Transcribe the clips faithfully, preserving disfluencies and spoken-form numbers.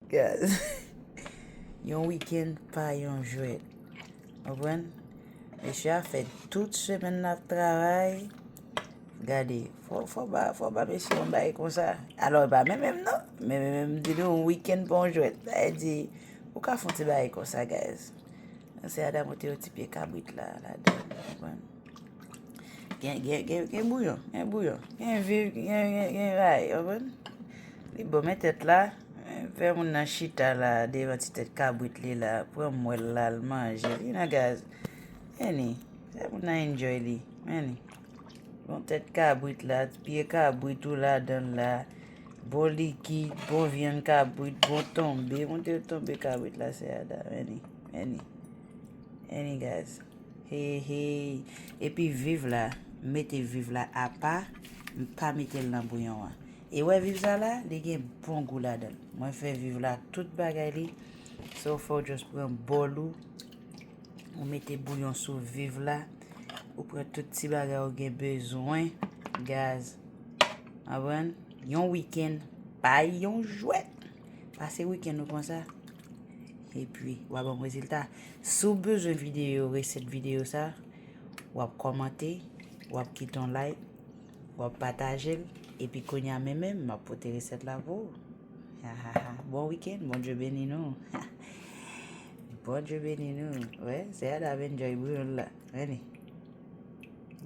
Guys, yon wikenn pa yon jwèt. Konprann? Mesye a fè tout semèn l ap travay. Gade, fò, fò ba, fò ba mesye yon bagay konsa. Alò, e pa menm menm non. Men menm menm di nou yon wikenn pa yon jwèt. Sa vle di, ou ka fè yon ti bagay konsa, guys. Nan se Adam ou te yon ti pye kabrit la, ladan, konprann? Gen, gen, gen, gen bouyon, gen bouyon, gen viv, gen, gen, gen ray, konprann? Li bon, men tèt la, fè moun nan chita la, devan ti tèt kabrit li la, pran mwèl la, l manje, li nan gaz. Meni, fè moun nan enjoy li, meni. Bon tèt kabrit la, pye kabrit ou ladan l la, bon likid, bon vyann kabrit, bon tonbe, monte tonbe kabrit la, se Adam, meni, meni, meni, guys. Hey, hey. Epi viv la, mete viv la apa, m pa mete l nan bouyon an. E wè viv sa la, li gen bon gou ladan l. Mwen fè viv la tout bagay li. So fò w just pran bòl ou, ou mete bouyon sou viv la, ou pran tout ti bagay ou gen bezwen, gaz. Konprann? Yon wikenn, pa yon jwèt. Pase wikenn ou konsa. Epi, w a ban m rezilta. Si w bezwen videyo, resèt videyo sa, w ap kòmante, w ap kite yon like, w ap pataje l, epi kounye a menm menm, m ap pote resèt la pou ou. Ha, ha, ha. Bon wikenn, Bondye beni nou. Bondye beni nou. Wè, se Adam enjoy bouyon la. Meni.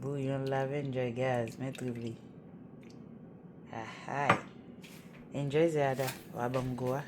Bouyon la enjoy, guys, men trip li. Ahay. Enjoy, se Adam. W a ban m gou a.